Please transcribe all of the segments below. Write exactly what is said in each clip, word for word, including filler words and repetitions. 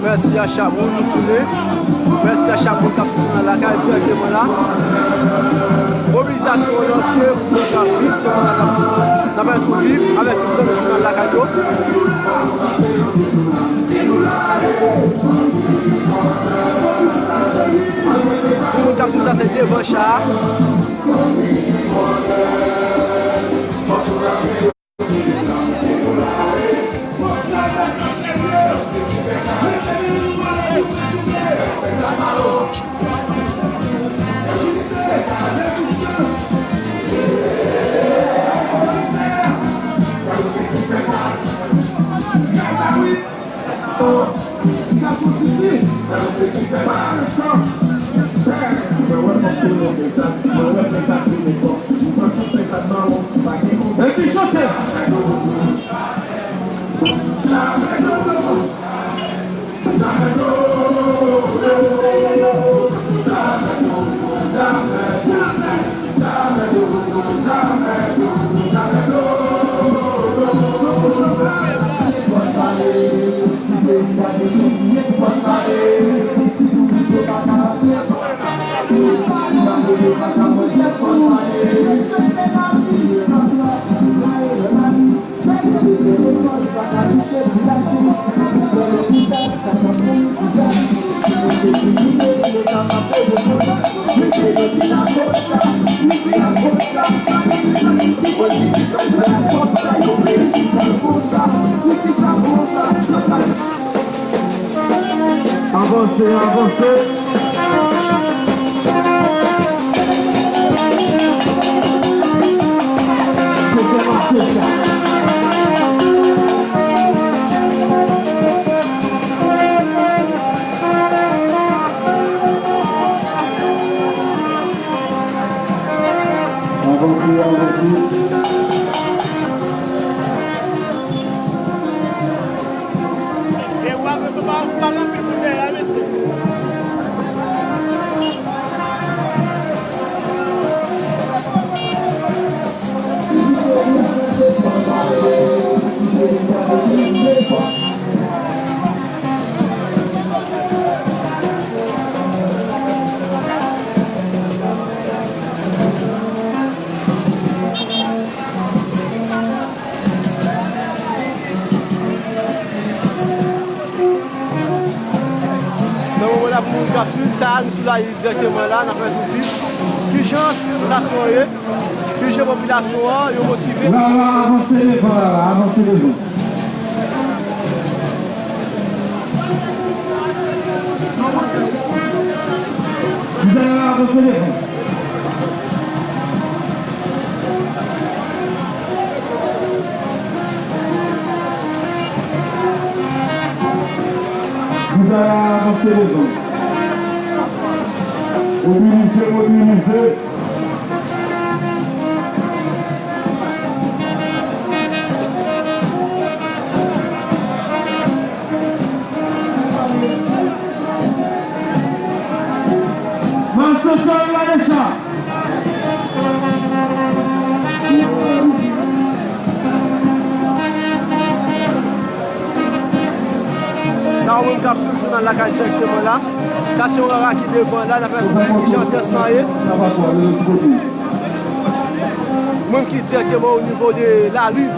Mèsi a chak moun, nou tounen. Mèsi a chak moun k ap swiv jounal lakay dirèkteman la. Mobilizasyon an lanse, moun k ap viv, se konsa n ap, n ap tou viv avèk tout zanmi jounal lakay yo. Pou moun k ap swiv sa, se devan cha a. Epi chante. Avanse, avanse. Avanse, avanse. Nan moman n ap moun k ap swiv sa, nou sou layiv dirèkteman la, n ap fè tou viv kijan sansasyon an ye, kijan popilasyon an yo motive. La, la, avanse devan, la, la, avanse devan. Kisa la, avanse devan. Kisa la, avanse devan. Mobilize, mobilize. Maestro Charles Ladecha. Sa ou menm k ap swiv jounal lakay dirèkteman la. Sa se yon rara ki devan la, n ap fè konnen kijan anbyans lan ye. Moun ki dirèkteman o nivo de lalin.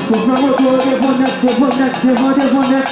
Chofè moto yo devan nèt, devan nèt, devan, devan nèt.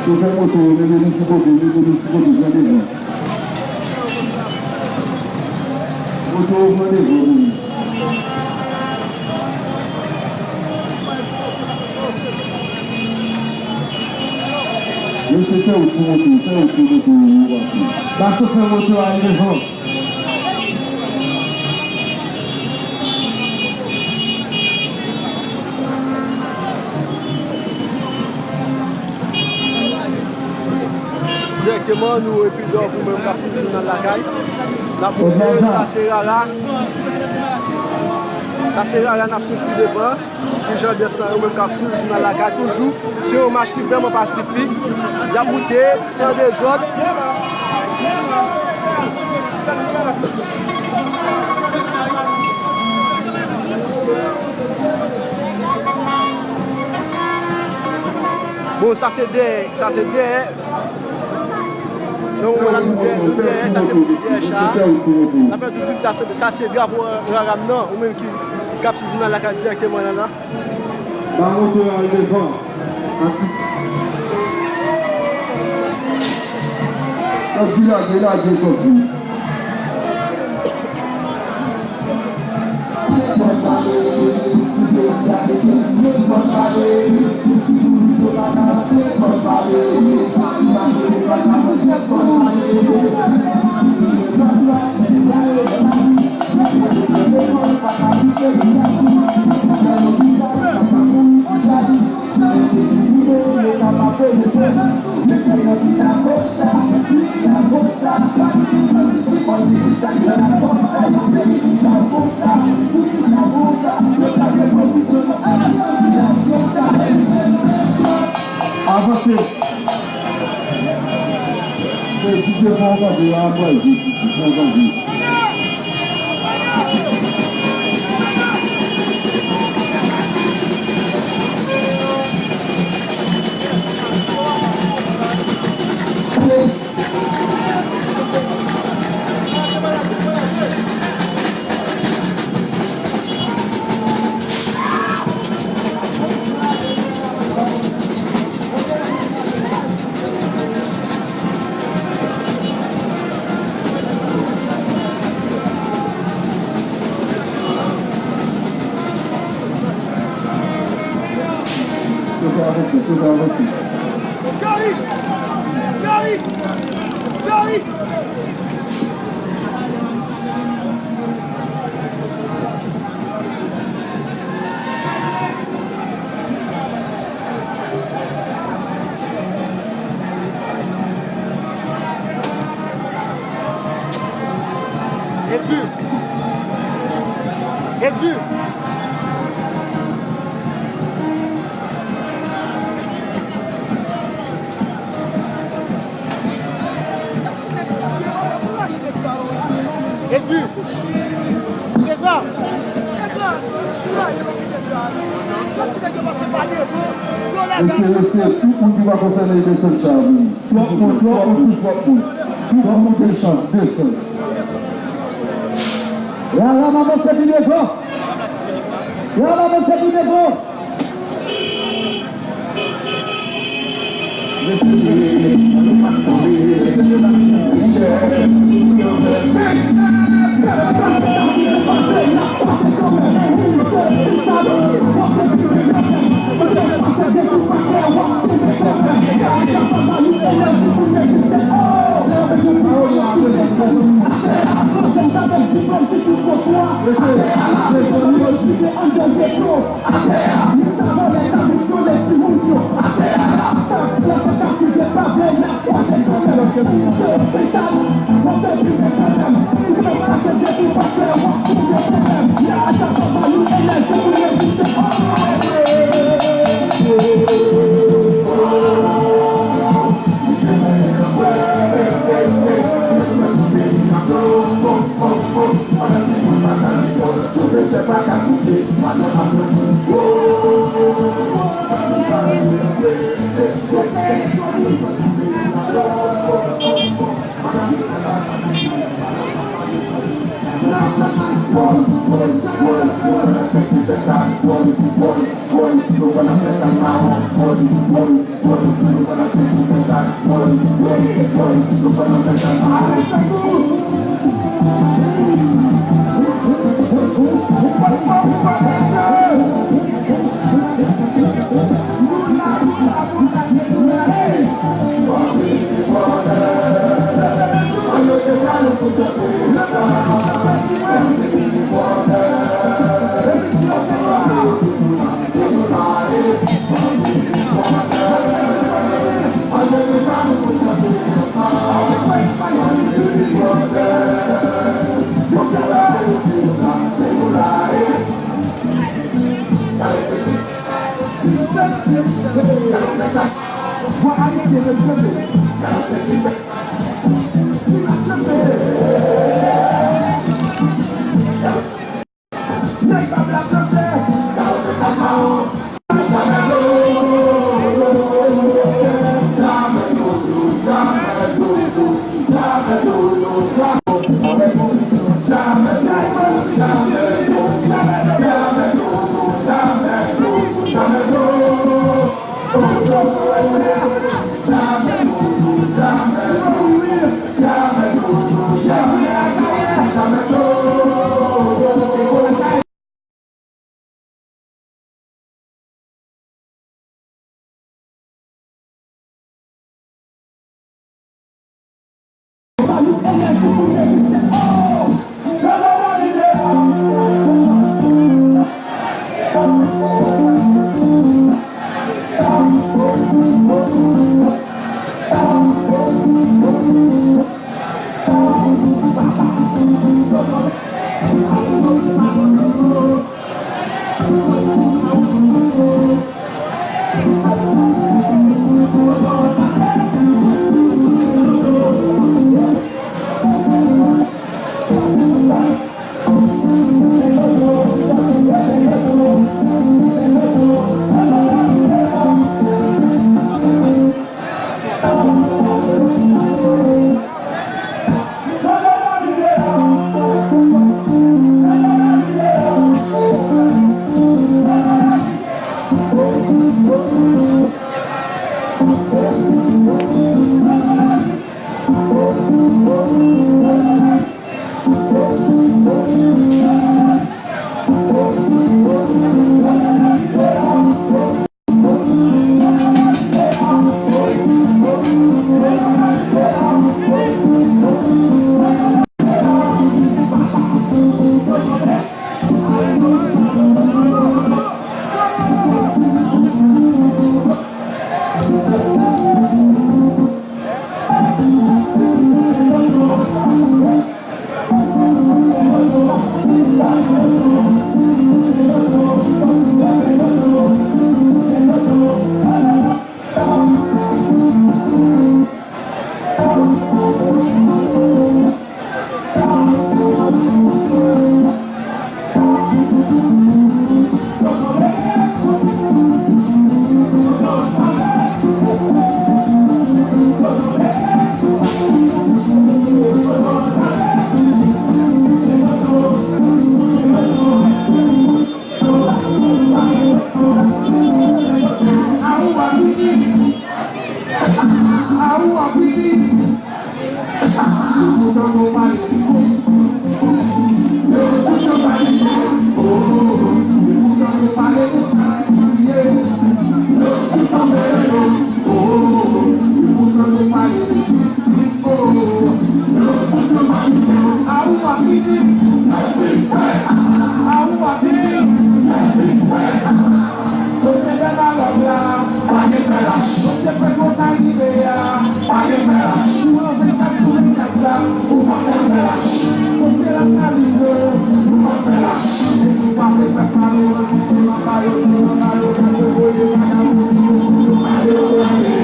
Chofè moto, mennen nou sou kote, mennen nou sou kote, pran devan. Moto, pran devan, mennen. Mesye, fè wout pou moto, fè wout pou moto, yo pase. Ba chofè moto a devan. Dirèkteman, nou epi dò pou menm k ap swiv jounal lakay. N ap monte, sa se Rara. Sa se Rara, n ap swiv pi devan. Ki jan anbyans lan, yo menm k ap swiv jounal lakay toujou. Se yon mach ki vrèman pasifik. Y ap moute san dezòd. Bon, sa se dèyè, sa se dèyè. Nan moman n ap moute dèyè, sa se moute dèyè cha a. N ap toujou swiv, sa se, sa se drapo Rara m nan, ou menm ki, k ap swiv jounal lakay dirèkteman la la. Ba moto a al devan. Atis. Kòb di lage, lage kòb di. Avanse. Fè ti devan, angaje, angaje, angaje. Jerry! Jerry! Jerry! Edi! Edi! Edi! Trezò! Mesye, mesye, tout moun ki pa konsène Emerson Charles, twòp moun, twòp moun, twòp moun. Twòp moun desann, desann. Rara m avanse pi devan. Rara m avanse pi devan.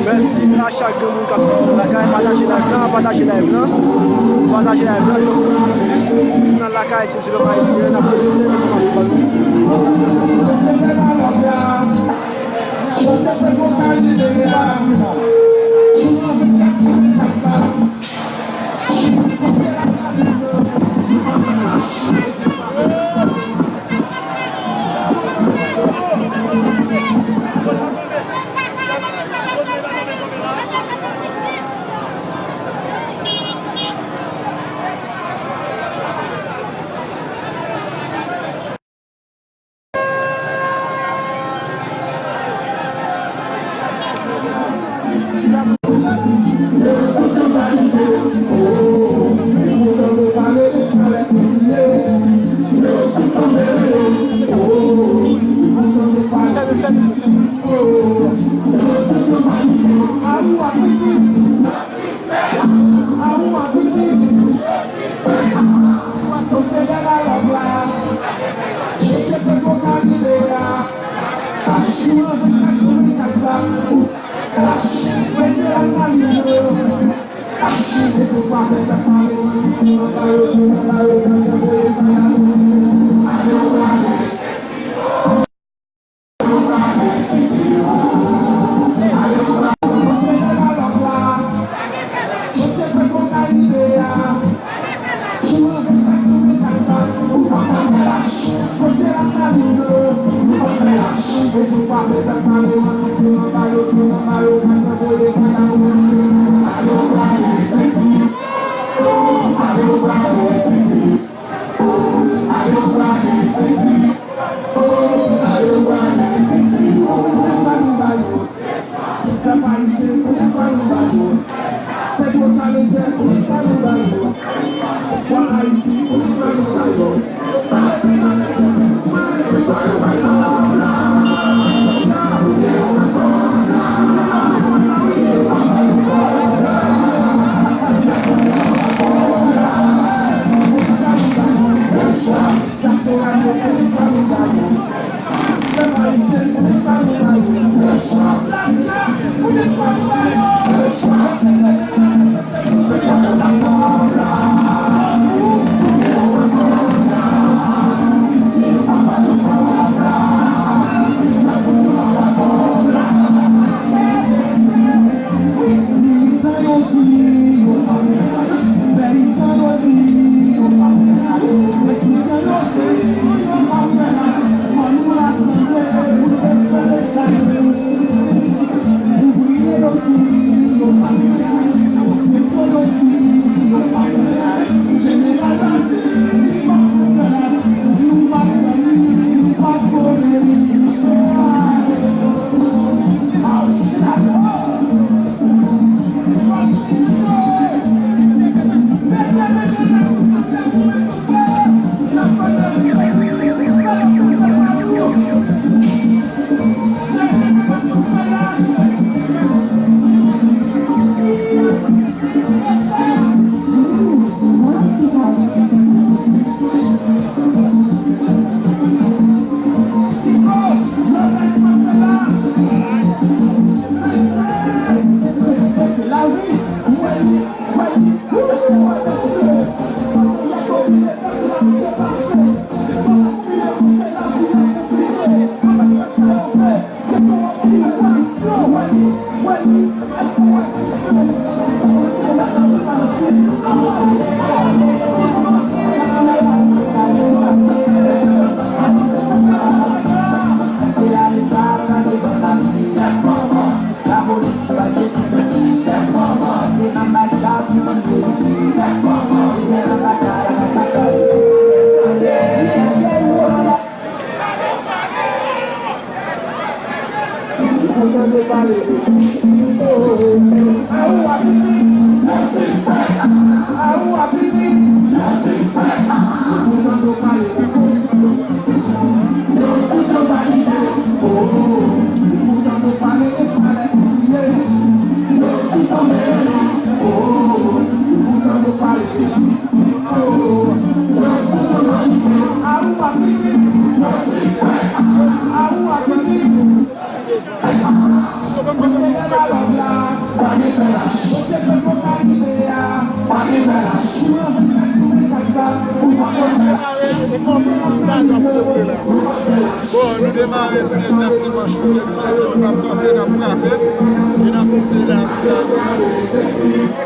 Mèsi a chak grenn moun k ap swiv nan lakay. Pataje live lan, pataje live lan. Pataje live lan. Nan lakay, se ti pèp ayisyen, n ap pote tout enfòmasyon ba nou. Bon, nou demare pou dezyèm dimanch, nou te panse nou t ap kanpe, n ap frape, e n ap monte la sou la.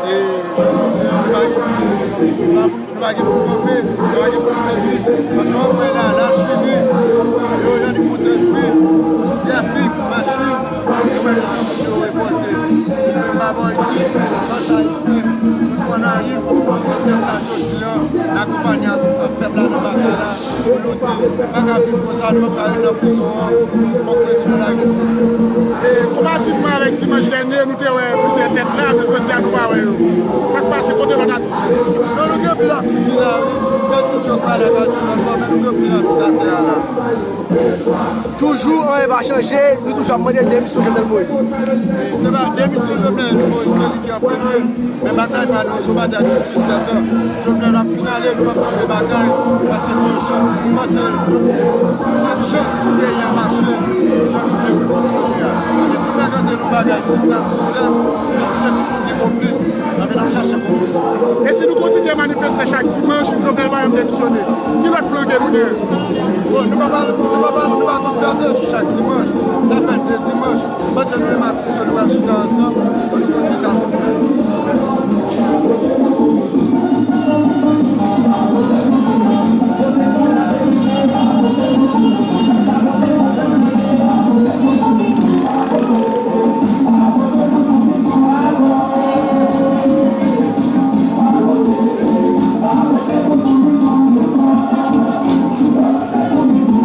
E jodi a, nou pa gen, nou pa gen pou kanpe, nou pa gen pou fè nwi. Paske w ap wè la, la chini, yo, yo di kote nwi, trafik, machin, yo wè nou tankou yo revòlte. Nou pa bò isit, nan sa isit, nou Gonayiv, nou pran pwòp tèt sa jodi a, n akonpanye ak pèp la nan batay la. Pou nou di, nou pa ka viv konsa, nou p ap ka ret nan prizon an, fòk prezidan lage nou. E, konparativman avèk dimanch dènye, nou te wè plizyè tèt la, men jodi a nou pa wè yo. Sa k pase, kote lòt atis yo? Non, nou gen anpil atis ki la, wi. Fè ti djòk la, la ka djòk ankò, men nou gen anpil atis atè a la. Toujou, anyen pa chanje, nou toujou ap mande demisyon Jovenel Moïse. Se pa demisyon Jovenel Moïse, se li ki an premye. Men batay pa nou, se yon batay de disèt an. Jovenel ap fin ale, nou p ap kanpe batay. Paske se yon jan, nou panse, jwenn chans pou peyi a mache, jan nou vle pou l kontinye a. E tout nèg ante nou ba Sis nèf, sis nèf, nou bezwen tout moun ki konplis. Anben, n ap chache konplis. E si nou kontinye manifeste chak dimanch, Jovenel pa janm demisyone. Ki lòt plan ke nou genyen? Bon, nou pa pral, nou pa pral, nou pa konn sèten jou chak dimanch. Sa fè de dimanch. M panse nou menm atis yo, nou pral chita ansanm pou nou konn kisa pou nou fè.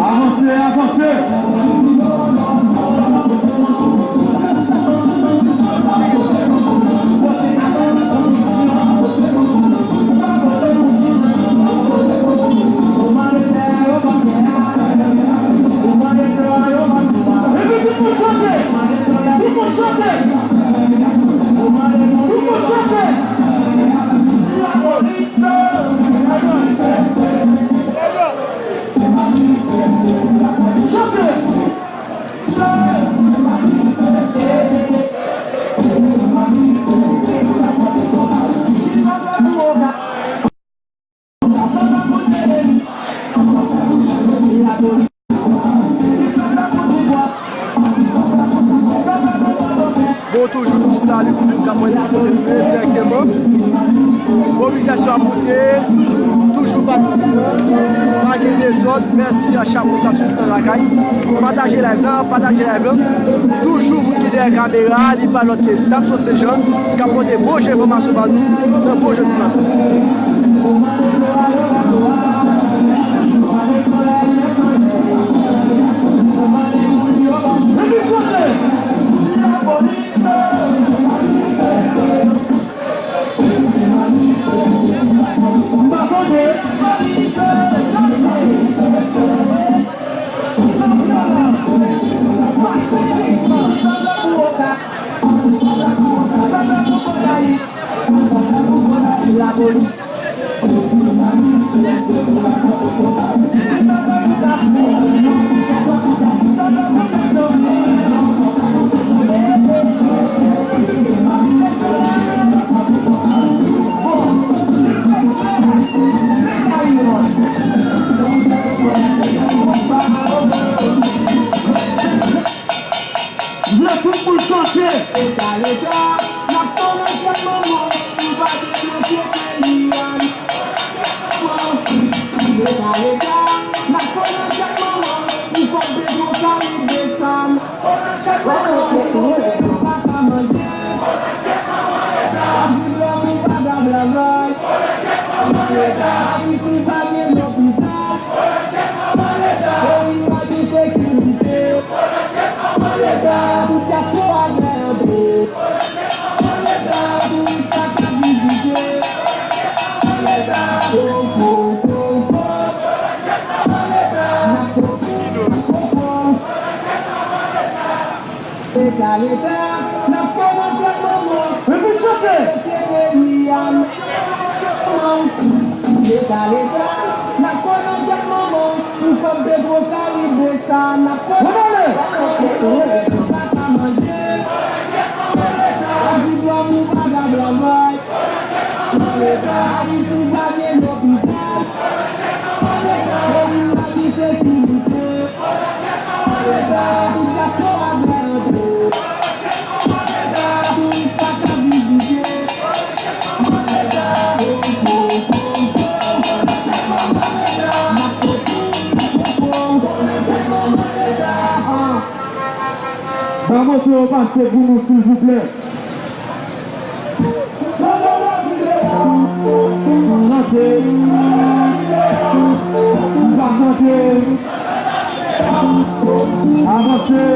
Avanse, avanse! Epi tout moun chante! Tout moun chante! Tout moun chante! Bon, toujou nou sou lari pou moun k ap wè nou kote nou ye dirèkteman. Mobilizasyon ap monte, toujou pasifikman, pa gen dezòd. Mèsi a chak moun k ap swiv nou lakay. Pataje live la, pataje live la. Toujou moun ki dèyè kamera, li pa lòt ke Samson Sejan, k ap pote bon jan enfòmasyon ba nou, nan bon jan ti maten. Vle tout moun chante. Leta, leta, n ap fè yon ankèt manman, nou pa debloke peyi a. Leta, leta, n ap fè yon ankèt manman, pou kòb Petro Karib desann. Fè yon ankèt manman, nou pa ka manje. Pou di dòmi pa ka travay. Leta, isit pa gen lopital. Peyi a gen sekirite. Tout dyaspora dwe antre. Touris pa ka vizite. Leta, oh, oh, oh, oh. Leta, leta, n ap fè yon ankèt manman. Epi chante. Peyi a. Leta, leta, n ap fè yon ankèt manman. Pou kòb Petro Karib desann, n ap fè yon ankèt manman. Leta, leta, n ap fè yon ankèt manman. Leta, pou di dòmi pa ka travay. Leta, isit pa gen lopital. Leta, peyi a gen sekirite. Leta, tout dyaspora dwe antre. Leta, touris pa ka vizite. Leta, oh, oh, oh, oh. Leta, n ap soti. Ban motò yo pase pou nou, silvouplè. Chante. Nou va chante. Avanse.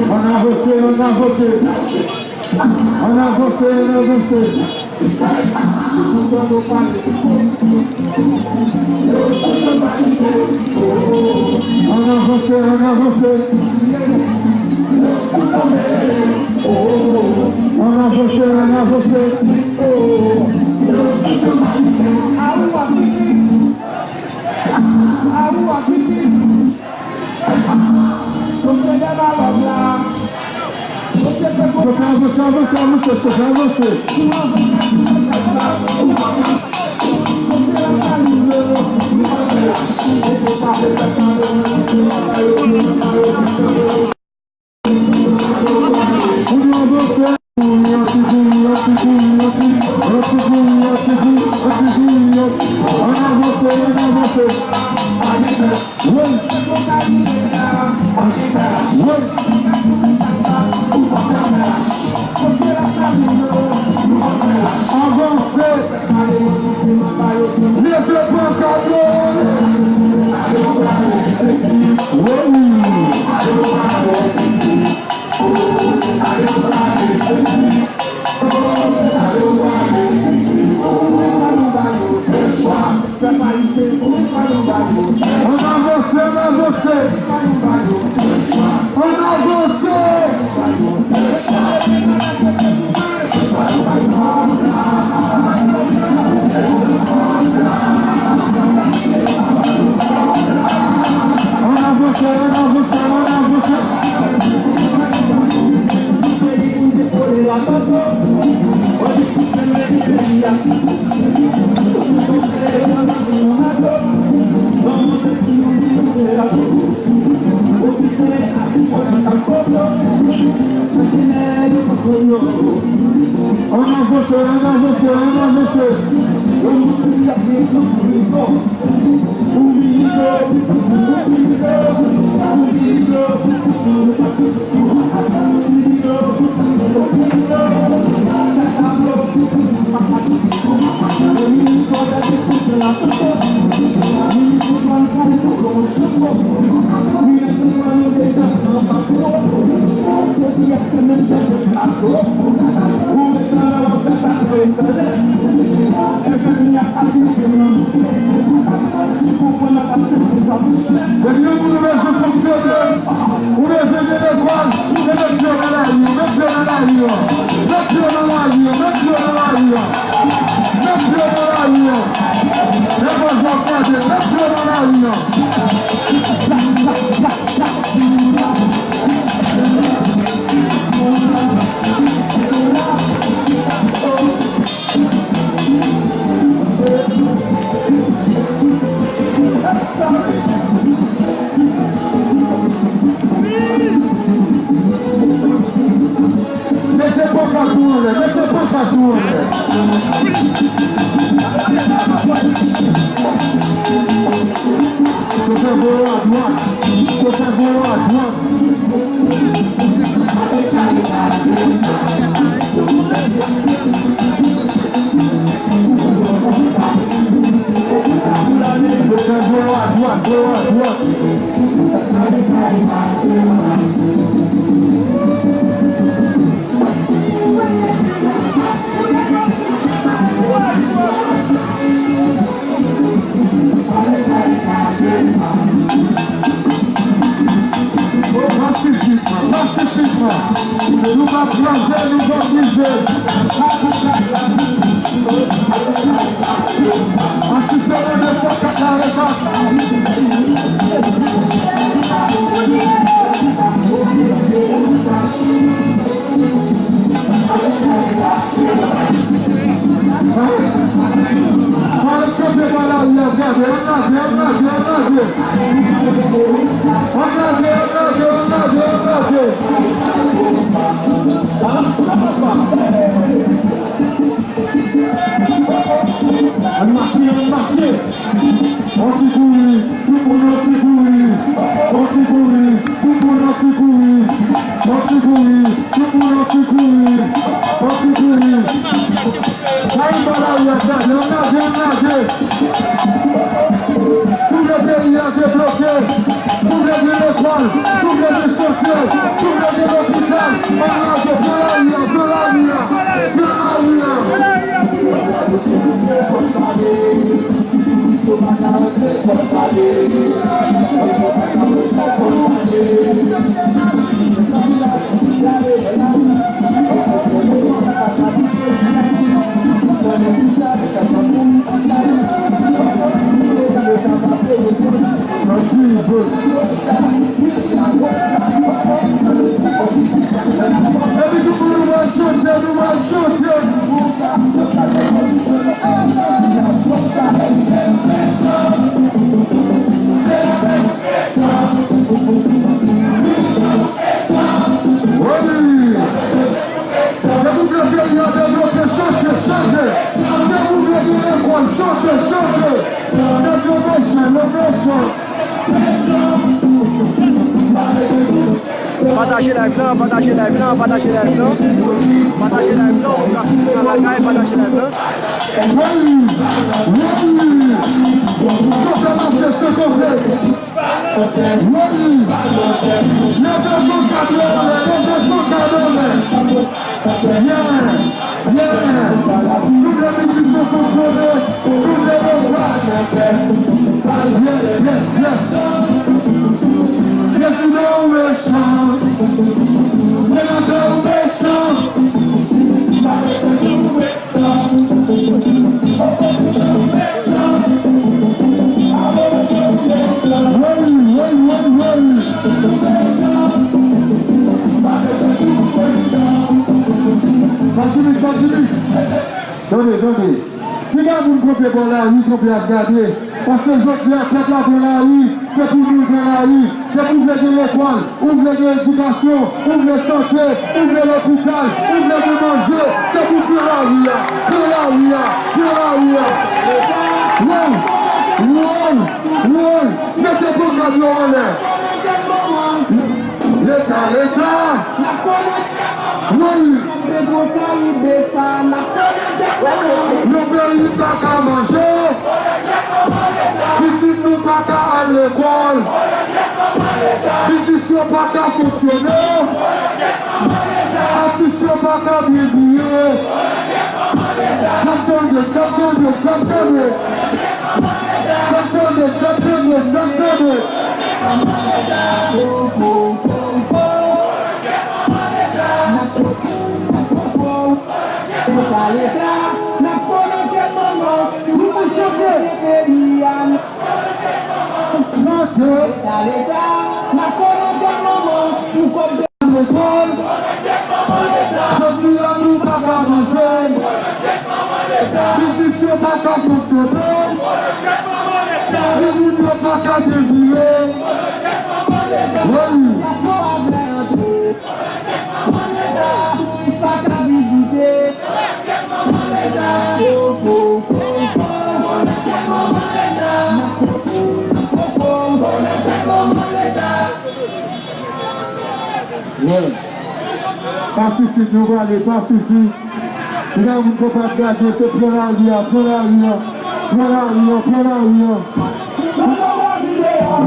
Ann avanse, ann avanse. Ann avanse, ann avanse. Ann avanse, ann avanse. Ann avanse, ann avanse. Yo fè avanse, avanse, avanse, avanse, yo fè avanse. Pou nou avanse, pou nou avanse, pou nou avanse, pou nou avanse, pou nou avanse, pou nou avanse, ann avanse, ann avanse. Wi. Wi. Avanse. Leve pankat yo. Wi. Ann avanse, ann avanse. Ann avanse. Ann avanse, ann avanse, ann avanse. Ann avanse, ann avanse, ann avanse. Depi yon moun bezwen fonksyone, ou bezwen gen lekòl, se met pye w nan lari an, met pye w nan lari an, met pye w nan lari an, met pye w nan lari an, met pye w nan lari an. Lè vòlè ap gade, met pye w nan lari an. Mete pankat ou anlè, mete pankat ou anlè. Kote voye w adwat, kote voye w adwat. Pasifikman, pasifikman. Nou p ap plonje, nou p ap krize. Asiste mande fòk ak larepas. Ann lage, ann lage, ann lage, ann lage. Ann lage, ann lage, ann lage, ann lage. Ann mache, ann mache. Ann ti kouri, tout moun ann ti kouri. Ann ti kouri, tout moun ann ti kouri. Ann ti kouri, tout moun ann ti kouri. Ann ti kouri. Sa yon bagay ap gade, ann lage, ann lage. Si w vle peyi a debloke, si w vle gen lekòl, si w vle gen sante, si w vle gen lopital, ann lage, pran lari a, pran lari a, pran lari a. Epi tout moun, nou pral chante, nou pral chante. Wi. Depi w vle peyi a debloke, chante, chante. Depi w vle gen lekòl, chante, chante. Nèg yo mechan, yo mechan. Pataje live lan, pataje live lan, pataje live lan. Pataje live lan, ou ka fini nan lakay, pataje live lan. Wi, wi. Chante mache, se koze. Wi. Leve son kado anlè, leve son kado anlè. Yeah, yeah. Tout lè mizik yo fonksyone, tout lè yo va. Yeah, yeah, yeah. Prezidan ou mechan. Senatè ou mechan. Wi, wi, wi, wi. Patrick, Patrick. Tande, tande. Piga moun kanpe bò lari, kanpe ap gade. Paske jodi a, pèp la pran lari, se pou nou l pran lari. Depi w vle gen lekòl, ou vle gen edikasyon, ou vle sante, ou vle lopital, ou vle gen manje, se pou pran lari a, pran lari a, pran lari a. Woy! Woy! Woy! Mete pankad yo anlè. Leta, Leta! Woy! Yon peyi pa ka manje. Pitit nou pa ka al lekòl. Biznis yo pa ka fonksyone. Atis yo pa ka byen vive. Sa k tande, sa k tande, sa k tande. Sa k tande, sa k tande, sa k tande. Leta, n ap konekte manman, nou pou chanje peyi a. Chante. Leta, Leta, n ap konekte manman, pou kòb de lekòl. Jodi a nou pa ka manje. Biznis yo pa ka fonksyone. Timoun yo pa ka devire. Wi. Touris pa ka vizite. Yeah. Pasifik, nou prale Pasifik. Piga moun kanpe ap gade, se pran lari a, pran lari a, pran lari a, pran lari a. Pran lari a, Nou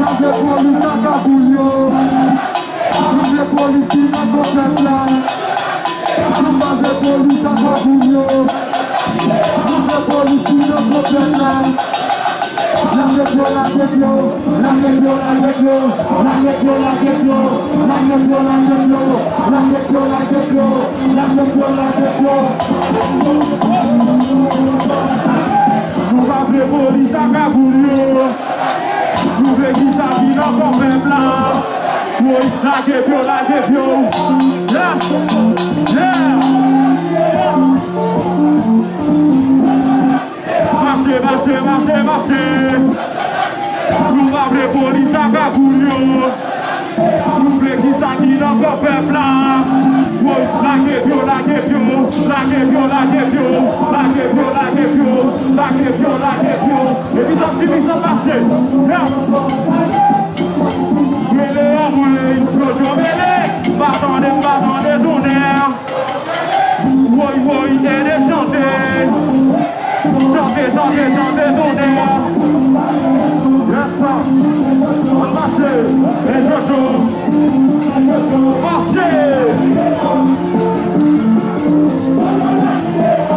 pa vle polis vagabon yo. Nou vle polis ki nan kò pèp la. Nou pa vle polis vagabon yo. Nou vle polis ki nan kò pèp la. Lage pye w, lage pye w, lage pye w, lage pye w, lage pye w, lage pye w, lage pye w, lage pye w, lage pye w, lage pye w, lage pye w, lage pye w. Nou pa vle polis vagabon yo. Nou vle ki sa ki nan kò pèp la. Woy, lage pye w, lage pye w. Yes! Yeah! Mache, mache, mache, mache. Nou pa vle polis vagabon yo. Nou vle ki sa ki nan kò pèp la. Woy, lage pye w, lage pye w, lage pye w, lage pye w, lage pye w, lage pye w, lage pye w, lage pye w. Epi tann Jimmy sa mache. Yes. Mele anmwey, Jojo mele. Pa tande, pa tande tonnè. Woy, woy, ede chante. Chante, chante, chante, tonnè. Yes, sir. Ann mache. E Jojo. Mache.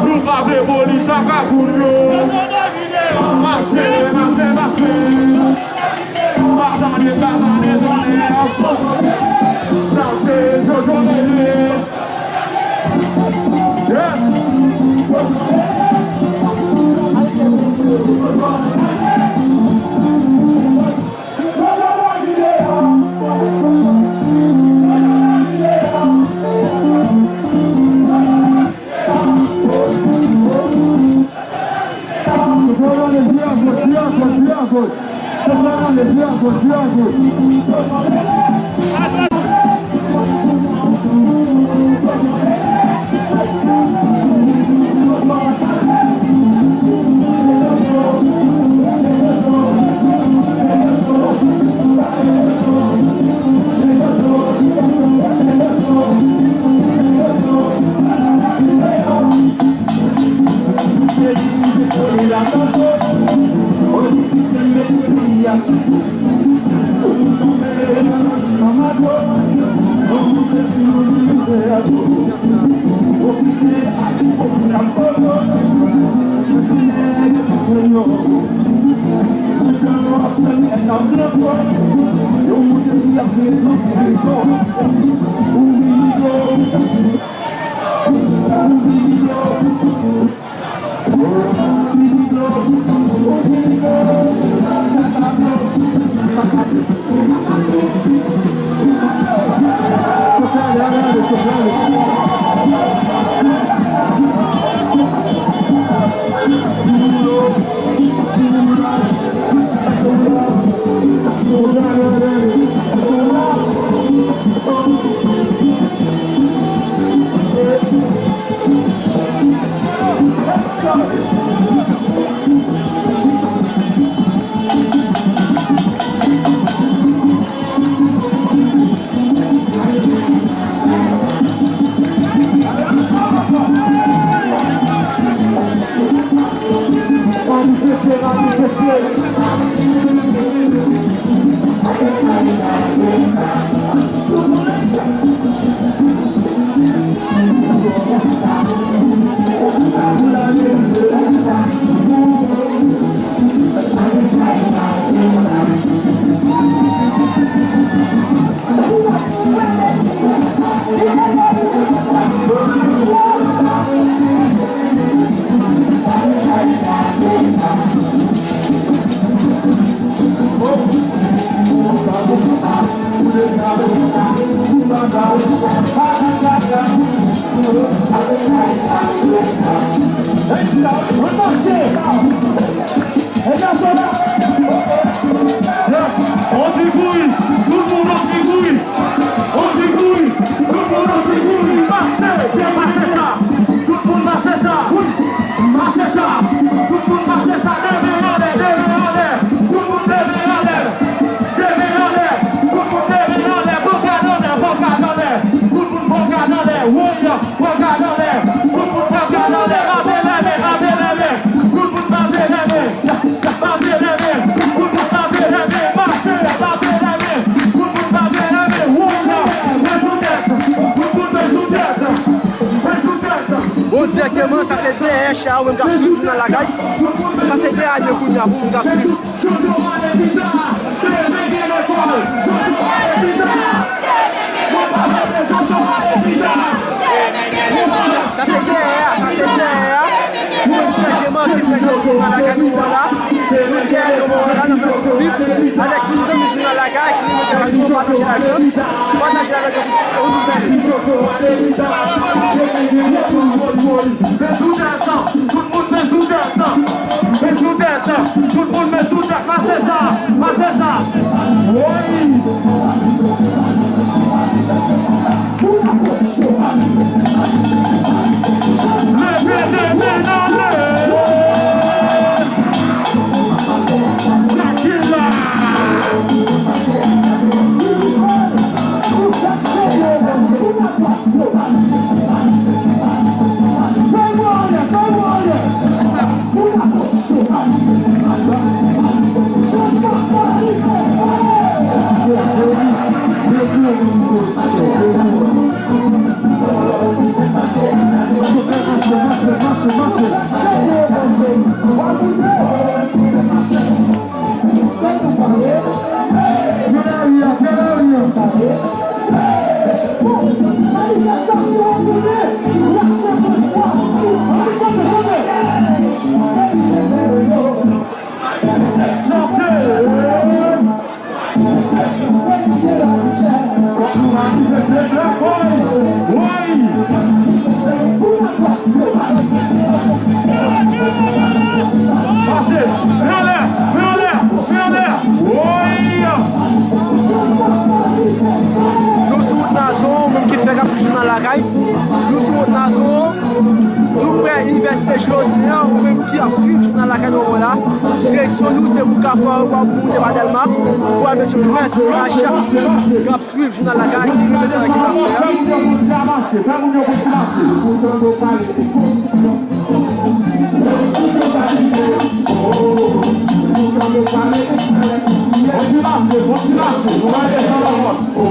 Nou pa vle polis vagabon yo. Mache, mache, mache. Pa tande, pa tande, tonnè. Chante, Jojo mele. Yes. Yes. On ti kouri, tout moun on ti kouri. On ti kouri, tout moun on ti kouri. Mache, mache sa. Tout moun mache sa. Mache sa. Tout moun mache sa. Leve anlè, leve anlè. Tout moun leve anlè. Leve anlè. Tout moun leve anlè. Pran gad anlè, pran gad anlè. Tout moun pran gad anlè. Woy, pran gad anlè. Tout moun pran gad anlè. Lave lè men, lave lè men. Tout moun lave lè men. Cha, ou menm k ap swiv Jounal Lakay. Sa se dèyè a nou kounye a pou moun k ap swiv. Sa se dèyè a, sa se dèyè a. Nou menm se Jeman ki fè nan Jounal Lakay nou la. Nou dèyè nou la, nou fè nou viv avèk tout zanmi Jounal Lakay ki nou mete avèk nou, pataje live la. Pataje live la. Tout moun men sou tèt, men sou tèt, tout moun men sou tèt, mache sa, mache sa. Woy! Leve de men anlè! Sa ki la! Pase, men anlè, men anlè, men anlè. Woy! Nou sou wout Nazon, moun ki fè k ap swiv Jounal Lakay. Nou sou wout Nazon. Nou prè Inivèsite Jezi an, ou menm ki ap swiv Jounal Lakay nan moman la. Direksyon nou, se pou Kafou, w ap moute pa Dèlma, w ap met yon mès Macha k ap swiv Jounal Lakay, ki mete nan ki ap fè. Fè moun yo kontinye mache, fè moun yo kontinye mache. Kontinye mache, kontinye mache, nou va desann ankò.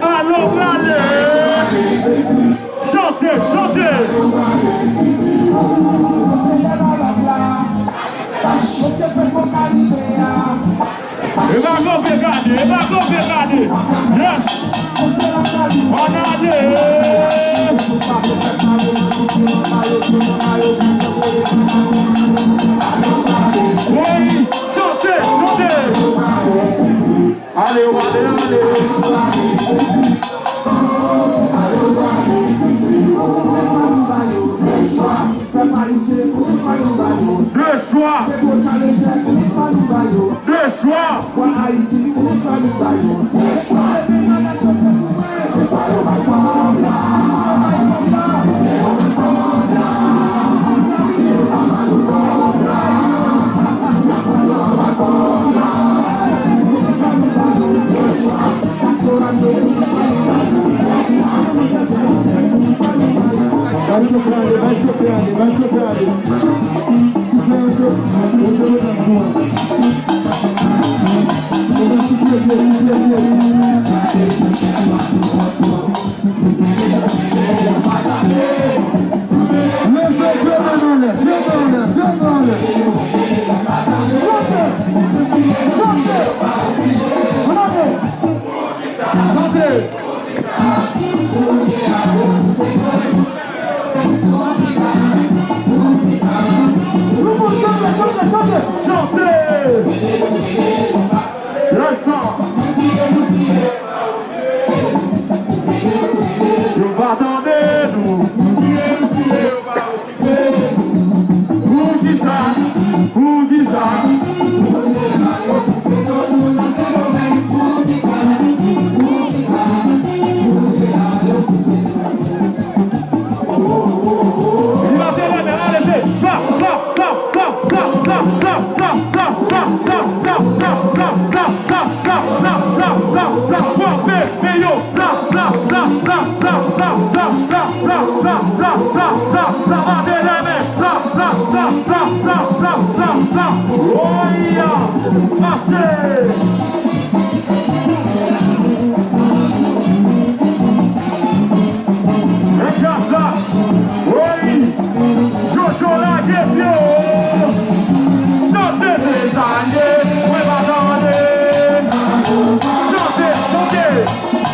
Alo, prale! Chante, chante! E pa kanpe gade, e pa kanpe gade. Yes! Ann ale! Wi, chante, chante! Ale, ale, ale! De chwa! De chwa! Gade chofe ale, bay chofe ale, bay chofe ale. Leve de men anlè, de men anlè, de men anlè. Chante! Chante! Chante! Lèsa!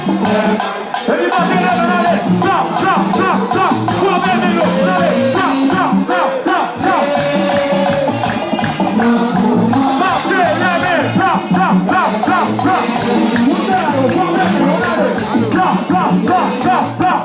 Epi mache lè men ale, tap, tap, tap, tap, fò bebe yo, ale, tap, tap, tap, tap, tap. Mache lè men, tap, tap, tap, tap, tap. Fò bebe yo, ale, tap, tap, tap, tap, tap.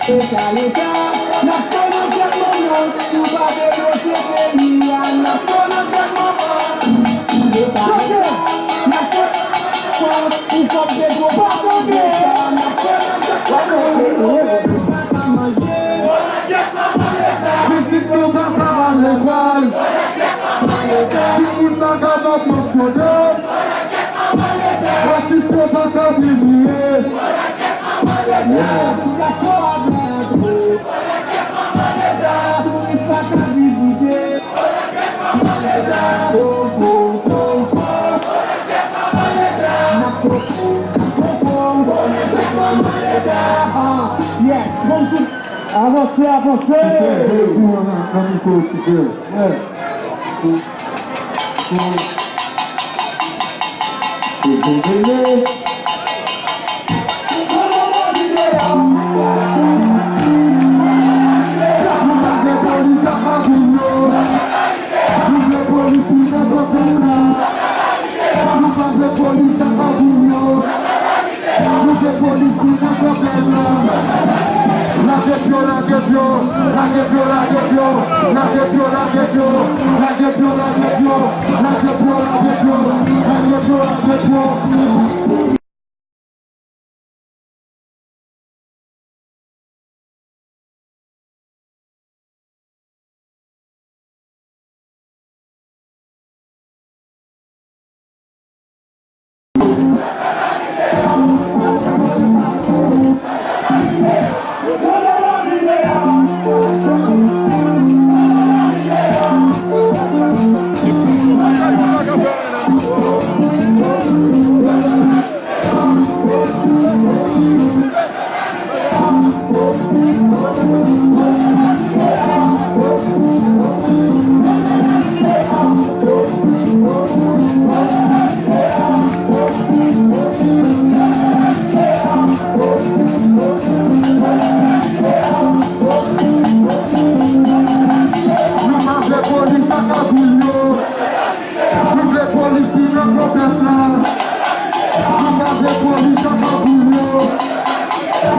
Eta, eta, n ap pran nan tèt manman, si w pa vle bloke peyi a, n ap pran nan tèt manman. Eta, eta, n ap pran nan tèt manman, ou kòm Pedro pa konn eta, n ap pran nan tèt manman. Pitit nou pa ka al lekòl, timoun pa ka ba pansyone. Atis yo pa ka pibliye. Ah, yeah. Bon, tout Avanse, avanse! Kite veye kou an nan, nan mikwo, kite. Yeah. Kite veye. Nou pa vle polis ak magouyè. Nou vle polis pou nan pèp la. Nou pa vle polis ak magouyè. Nou vle polis pou nan pèp la. Lage pye w, lage pye w, lage pye w, lage pye w, lage pye w, lage pye w, lage pye w, lage pye w, lage pye w, lage pye w, lage pye w, lage pye w. Nou pa vle polis ak magouyè. Nou vle polis ki nan pwovens la. Nou pa vle polis ak magouyè.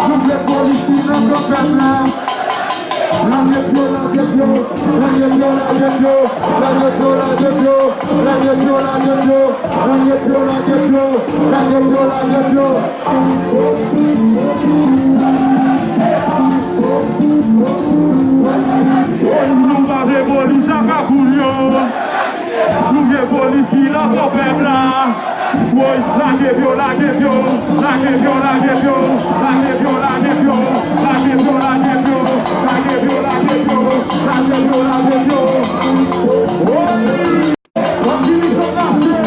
Nou vle polis ki nan pwovens la. Lage pye w, lage pye w, lage pye w, lage pye w, lage pye w, lage pye w. Lage pye w, lage pye w, lage pye w, lage pye w, lage pye w, lage pye w. Woy, nou pa vle polis ak kagoul yo. Nou vle polis ki nan kò pèp la. Woy, lage pye w, lage pye w, lage pye w, lage pye w, lage pye w, lage pye w, lage pye w, lage pye w, lage pye w, lage pye w, lage pye w, lage pye w. Woy, w ap fini sou mache.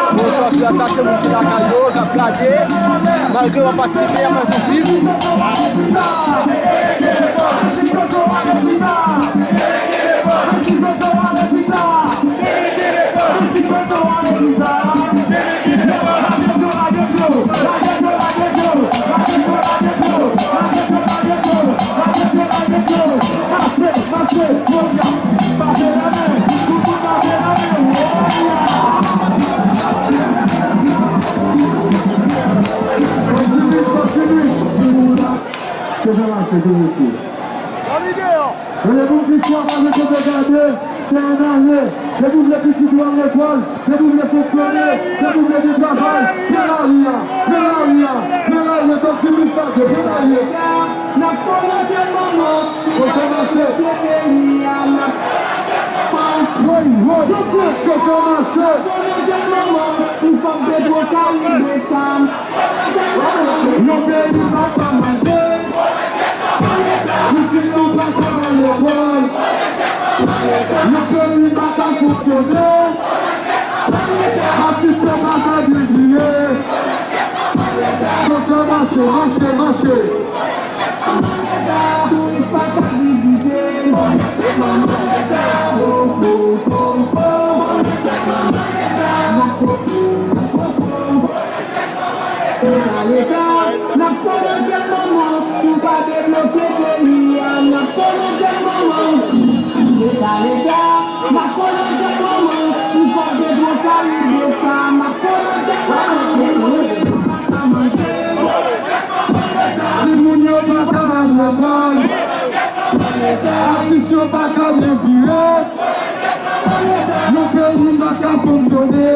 Bonswa frè, sa se moun ki lakay yo, k ap gade. Malgre w ap patisipe, w ap viv. Kote mache, kote mache. Mwen gen moun ki swa pa gen kote gade, se annale. Depi w vle pitit ou al lekòl, depi w vle fonksyone, depi w vle gen travay, pran lari a, pran lari a, pran lari a, tank ti mistake, pran lari a. Kote mache. Woy, woy, kote mache. Yon peyi pa ka manje. Pitit nou pa ka al lekòl. Yon peyi pa ka fonksyone. Atis yo pa ka gen viye. Fò fè mache, mache, mache. Touris pa ka vizite. Leta, leta, n ap konnen kèk moman, si w pa debloke peyi a, n ap konnen kèk moman. Leta, leta, n ap konnen kèk moman, si w pa debloke peyi a, n ap konnen kèk moman. Timoun yo pa ka al lekòl, atis yo pa ka byen vive. Yon peyi pa ka fonksyone.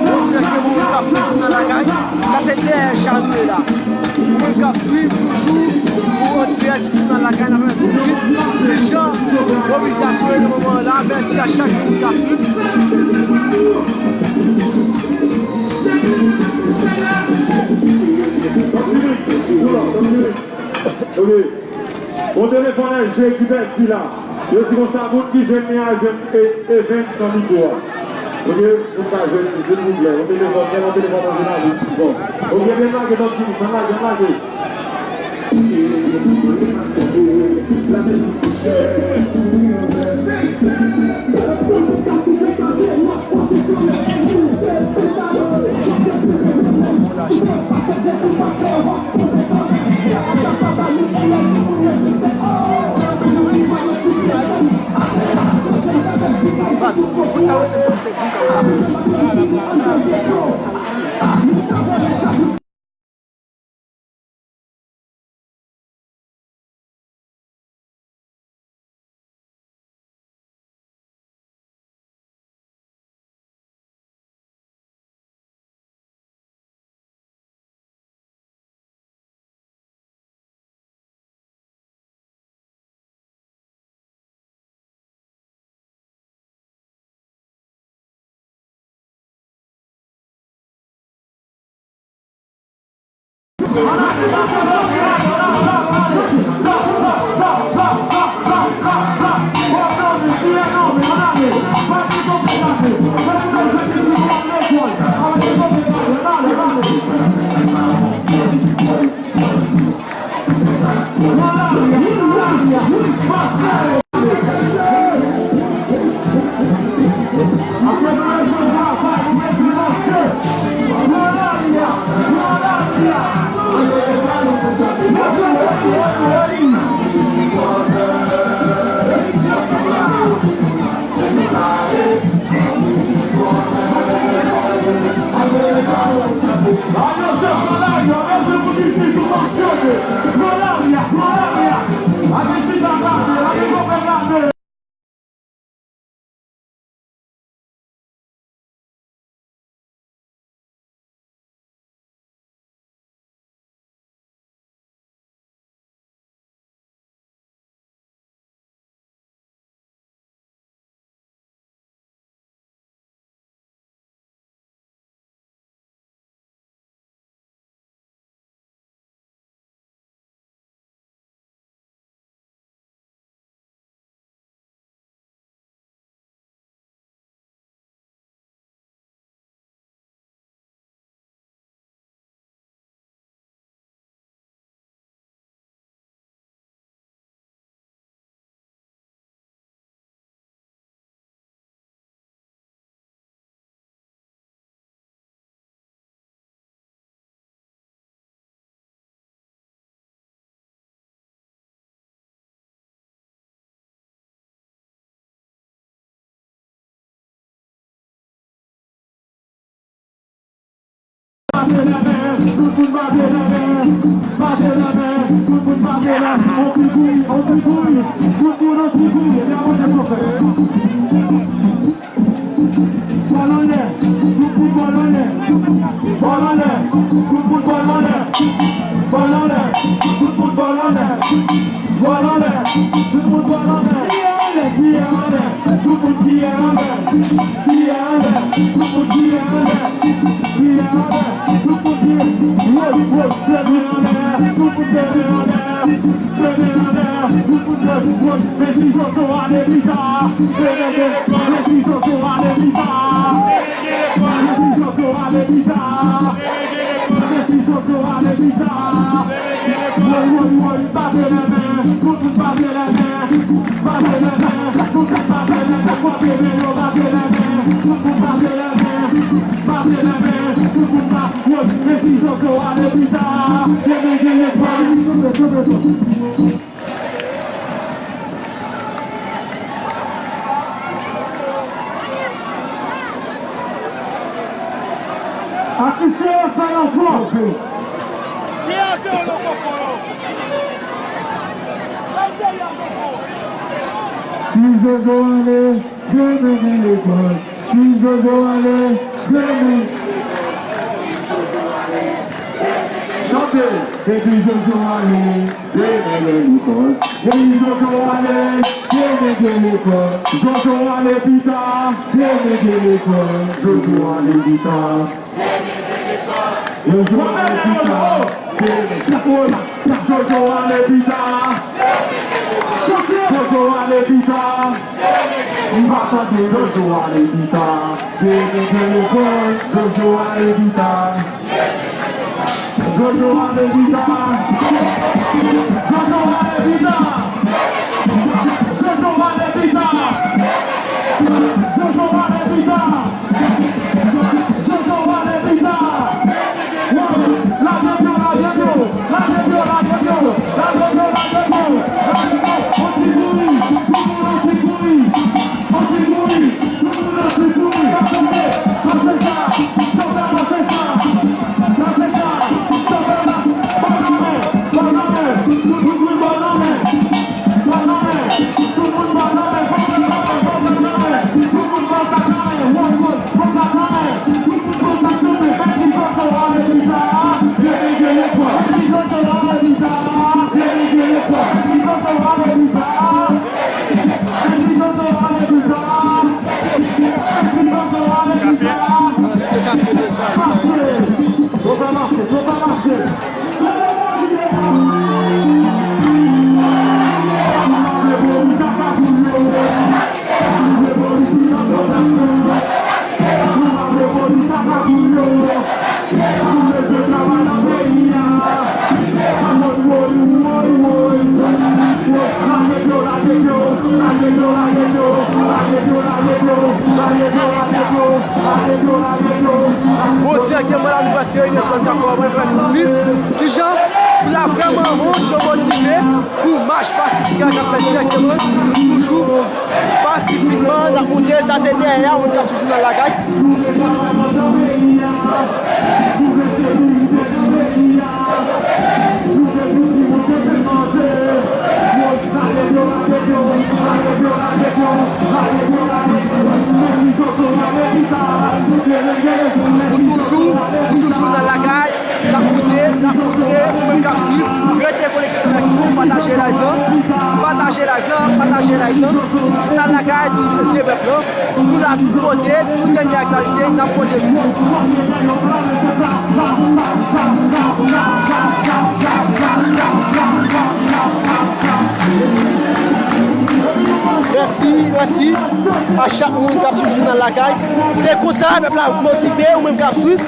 Monchè, gen moun k ap fè jou nan lakay. Sa se dèyè chan nou ye la. Pou moun k ap swiv toujou, pou an dirèk sou jounal lakay, n ap fè tout vit. Dejan, mobilizasyon yo nan moman an la. Mèsi a chak moun k ap swiv. Ok. Yon telefòn L G ki pèdi la. Yo di konsa, moun ki jwenn li a jwenn e, Evens nan mikwo a. Ok, moun ka jwenn li, silvouplè. Yon telefòn, sèl yon telefòn nan jounalis. Bon. Ok, byen lage, donk, Jimmy, ann lage, ann lage. Pase lè men, tout moun pase lè men. Pase lè men, tout moun pase lè men. On ti bri, on ti bri. Tout moun on ti bri. Epi apre se chofè. Bòl anlè, tout moun bòl anlè. Bòl anlè, tout moun bòl anlè. Bòl anlè, tout moun bòl anlè. Bòl anlè, tout moun bòl anlè. Kiyè anlè, kiyè anlè, tout moun kiyè anlè. Kiyè anlè, tout moun kiyè anlè. Kiyè anlè, tout moun kiyè. Woy, woy, leve anlè, tout moun leve anlè. Leve anlè, tout moun leve. Woy, men si Jojo ale pita. Leve, leve, men si Jojo ale pita. Men si Jojo ale pita. Men si Jojo ale pita. Woy, woy, woy, pase lè men, tout moun pase lè men, pase lè men, tout moun pase lè men, pase lè men, tout moun pase lè men, pase lè men, tout moun pa-, woy, men si Jojo ale pita. Demen gen lespwa. Atis yo fè yon fò. Si Jojo ale, demen gen lekòl. Si Jojo ale, demen. Chante. Depi Jojo ale, demen gen lekòl. Depi Jojo ale, demen gen lekòl. Jojo ale pita, demen gen lekòl. Jojo ale pita. Jojo ale pita, demen. Jojo ale pita. Jojo ale pita. M pa tande. Jojo ale pita. Demen gen lekòl. Jojo ale pita. Jojo ale pita. Jojo ale pita. Jojo ale pita. Jojo ale pita. Jojo ale pita. Lage pye w, lage pye w, lage pye w, lage pye w, lage pye w, lage pye w, lage pye w. On ti bri, on ti bri, on ti bri. Bon, dirèkteman la, nou pase yon imèsyon k ap fè w ap fè tout viv. Kijan? Foul la vrèman bon, yo motive pou mach pasifik la k ap fèt dirèkteman. Toujou pasifikman, n ap monte, sa se dèyè a, moun k ap sou jounal lakay. Ou toujou, ou toujou nan lakay, n ap koute, n ap koute, ou menm k ap swiv, rete konekte ansanm avèk nou, pataje live lan, pataje live lan, pataje live lan. Jounal lakay, toujou se pèp lan. Nou la tout kote, tout dènye aktyalite, n ap pote pou ou. Mèsi, mèsi a chak moun k ap swiv jounal lakay. Se konsa, pèp la motive, ou menm k ap swiv.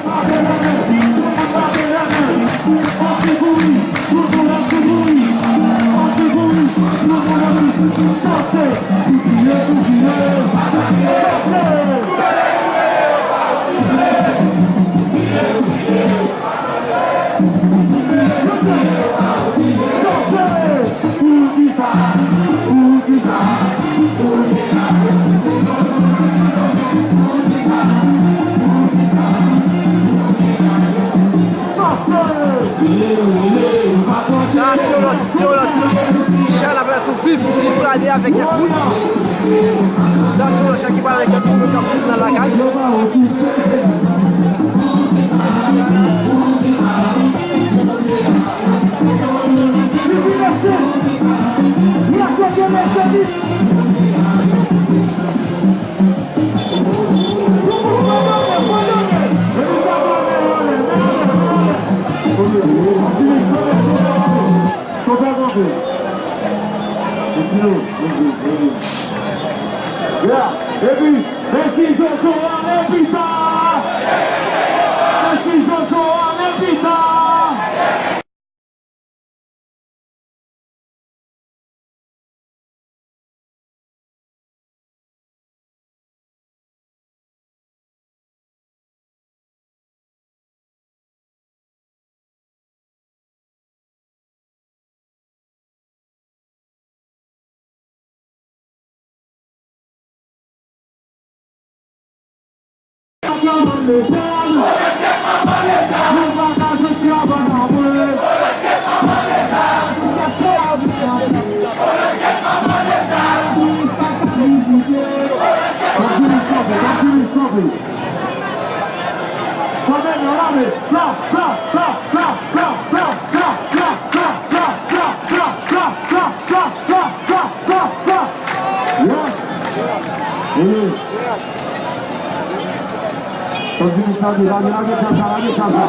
Se yon lòt chan n ap fè tou viv, viv prale avèk kèk moun. Sa se yon lòt chan ki pral avèk kèk moun k ap viv nan lakay. Kontan kanpe. Epi, mèsi Jojo, ale pita! Mèsi Jojo, ale pita! Yes! Wi. Santimis la di, lage, lage tchasa, lage tchasa.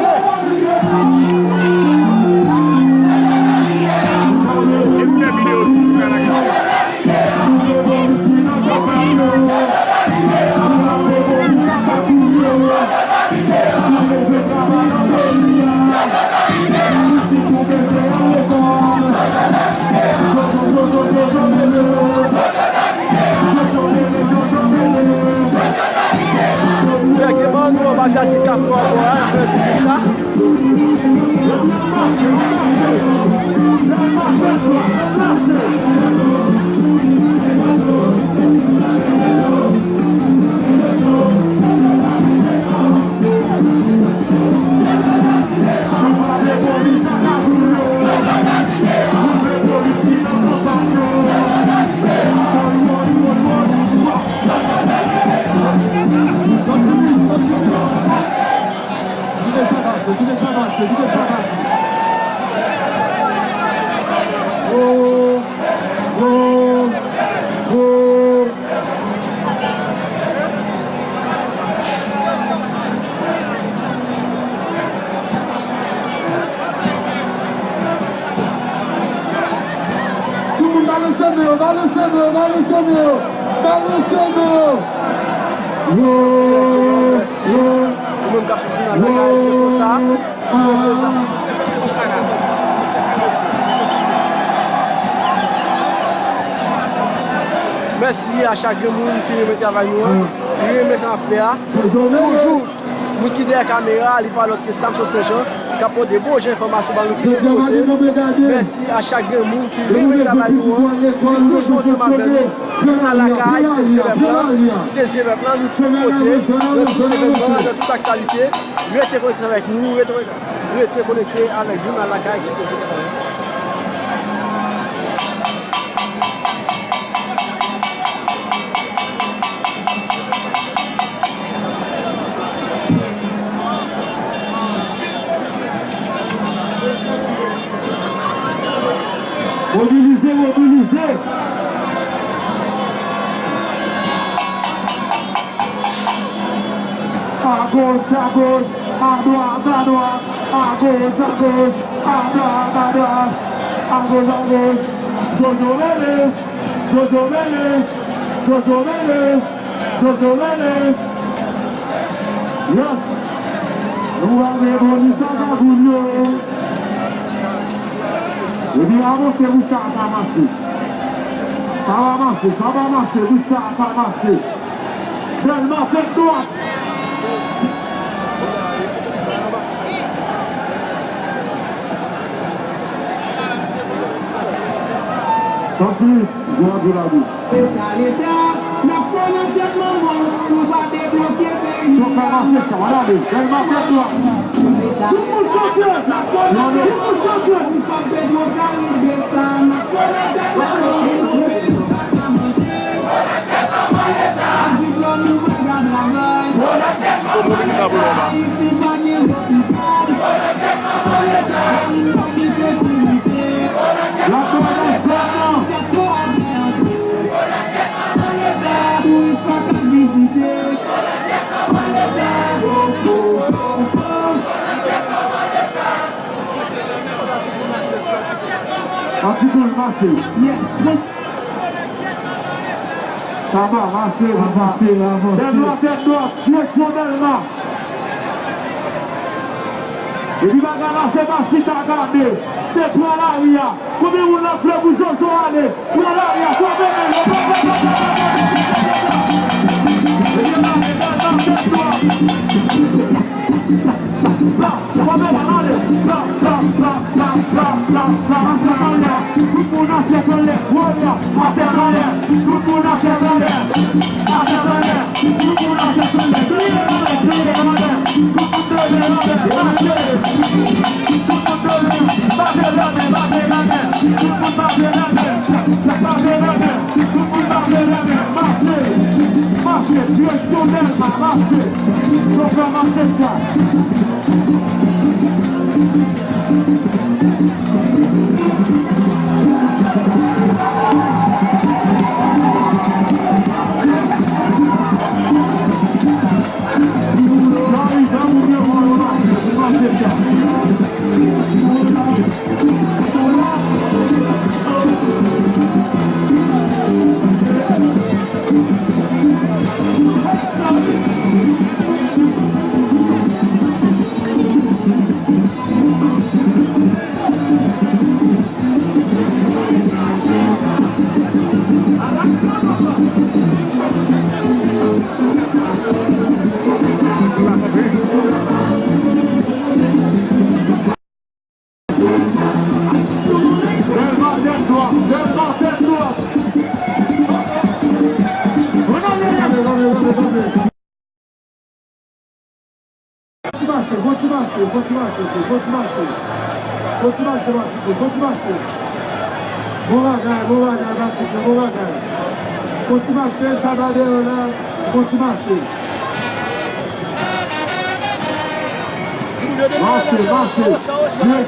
Egzakteman, nou anba vyazik Kafou ankò a, nou ap viv sa. Kite sa pase, kite sa pase, kite sa pase. Gol! Gol! Gol! Tout moun balanse men yo, balanse men yo, balanse men yo, balanse men yo. Yo, yo, yo. Ou menm k ap sou jounal la, se konsa. Se konsa. Mèsi a chak grenn moun ki renmen travay nou an, ki renmen sa n ap fè a. Toujou, moun ki dèyè kamera, li pa lòt ke Samson Saint Jean, k ap pote bon jan enfòmasyon ba nou ki tout kote. Mèsi a chak grenn moun ki renmen travay nou an, ki toujou ansanm avèk nou. Jounal Lakay, se zye pèp la, se zye pèp la, nou tout kote, nan tout evènman, nan tout aktyalite. Rete konekte avèk nou, rete, rete konekte avèk Jounal Lakay ki se zye pèp la. Mobilize, mobilize. Agoch, agoch, adwat, adwat, agoch, agoch, adwat, adwat, agoch, agoch. Jojo mele, Jojo mele, Jojo mele. Jojo mele. Yes. Nou va revolisyon sa pou yo. Epi avanse pou sa pa mache. Sa pa mache, sa pa mache, pou sa pa mache. Dèlma tèt dwat. Santi, jwe antre ladan. Leta, Leta, n ap pran nan tèt manman w si w pa debloke peyi. Bèl mache sa, w ap gade. Bèl mache sa. Tout moun chante. Tout moun chante. Patikoul mache. Sa va mache, papa. Avanse, avanse. Tèt dwat, tèt dwat, direksyon Dèlma. Epi bagay la se pa chita gade, se pran lari a. Konbyen moun nan vle pou Jojo ale? Pran lari a, frape men yo. Frape men, ale. Tout moun nan tèt anlè, woy, a tèt anlè. Tout moun nan tèt anlè, a tèt anlè. Tout moun nan tèt anlè, tout moun nan tèt anlè, tout moun nan tèt anlè, tout moun nan tèt anlè, mache. Tout moun nan tèt anlè, bate lanmen, bate lanmen. Tout moun bate lanmen, bate lanmen. Tout moun bate lanmen, mache. Mache, direksyon Dèlma, mache. Chofè mache sa. Fò ti mache, fò ti mache, fò ti mache, fò ti mache. Fò ti mache, Matiko, fò ti mache. Bon bagay, bon bagay, Matiko, bon bagay. Fò ti mache, chaba deyò la, fò ti mache. Mache, mache.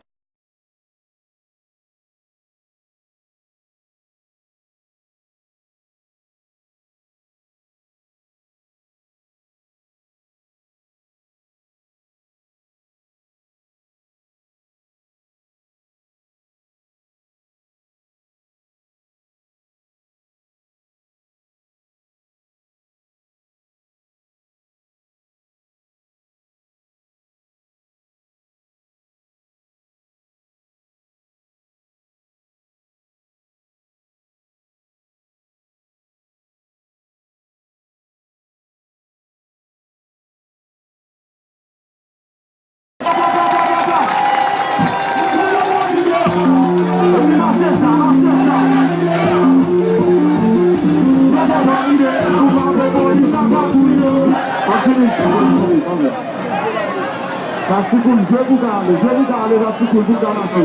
Patikoul, jwe pou ka ale, jwe pou ka ale, Patikoul, pou ka mache.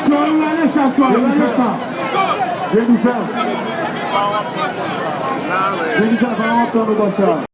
Swa yo ale sa, swa yo ale sa. Jennifer. Jennifer, pa antann ou bò sa.